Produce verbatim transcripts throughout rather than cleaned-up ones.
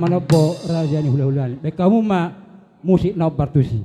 manompo raja ni hulahula. Baen hamu ma musik na hombar tusi.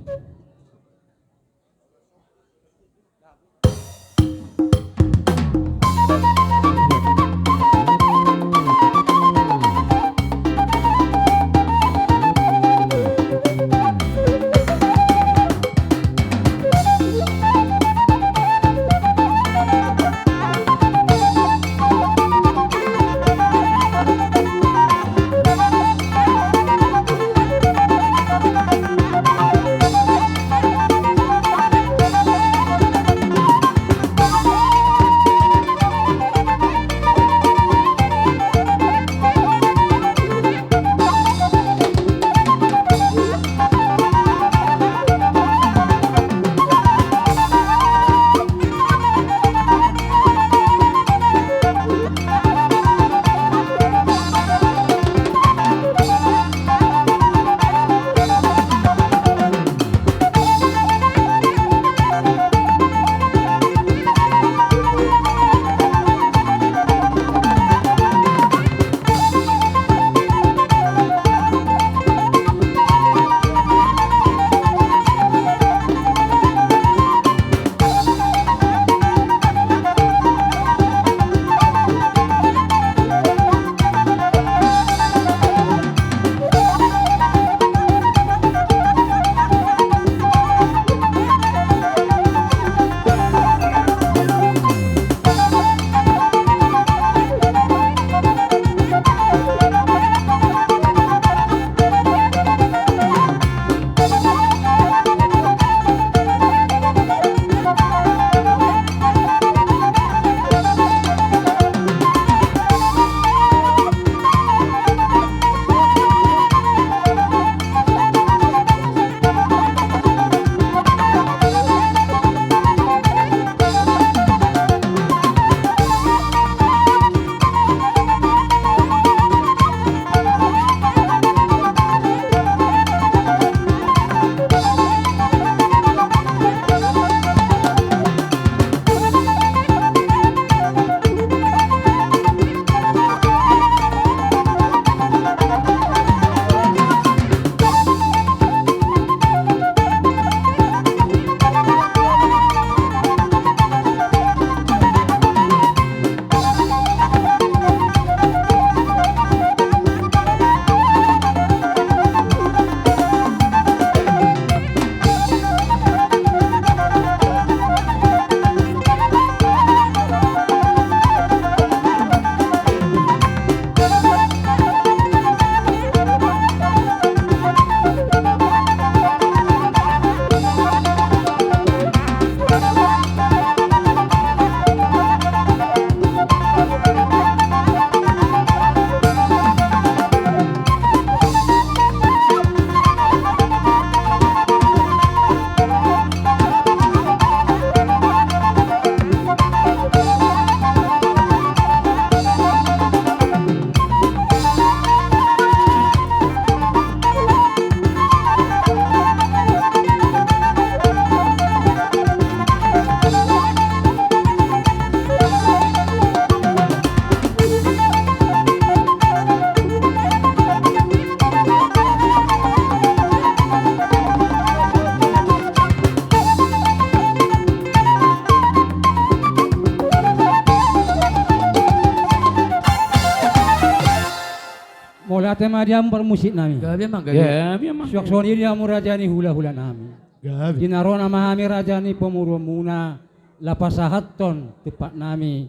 Mauliate ma di hamu parmusik nami. Gabe ma, gabe. Gabe ma. Suang songon i di hamu raja ni hulahula nami. Gabe. Di na ro nama hami raja ni pamoruonmuna, laho pasahathon tumpak nami,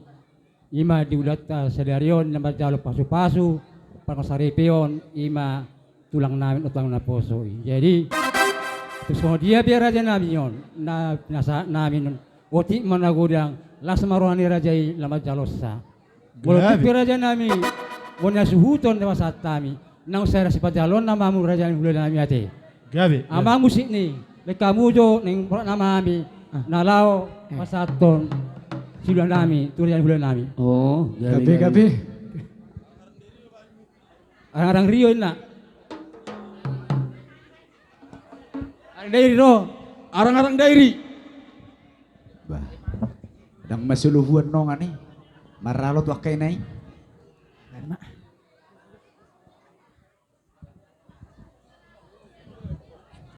i ma di ulaonta sadari on na manjalo pasupasu, pangasaripeon, i ma tulang nami, tulang naposo i. Jadi, tung songon dia pe raja nami on, na pinasahat nami on, otik ma na godang, las ma roha ni raja i laho manjalosa. Molo tung pe raja nami, molo na suhuton na pasahat hami, naung sai ra sipajaloon nama hamu raja ni hulahula nami ate. Gabe, gabe. Amang musik ni, baen hamu jo naeng borat nama hami, na laho pasahathon siula nami tu raja ni hulahula nami. Oh, gabe, gabe, gabe. Arang-arang Rio inna. Arang Dairi ro. Arang-arang Dairi. Bah. Ndang masolohuan nongan i. Maralo tu angka ina i.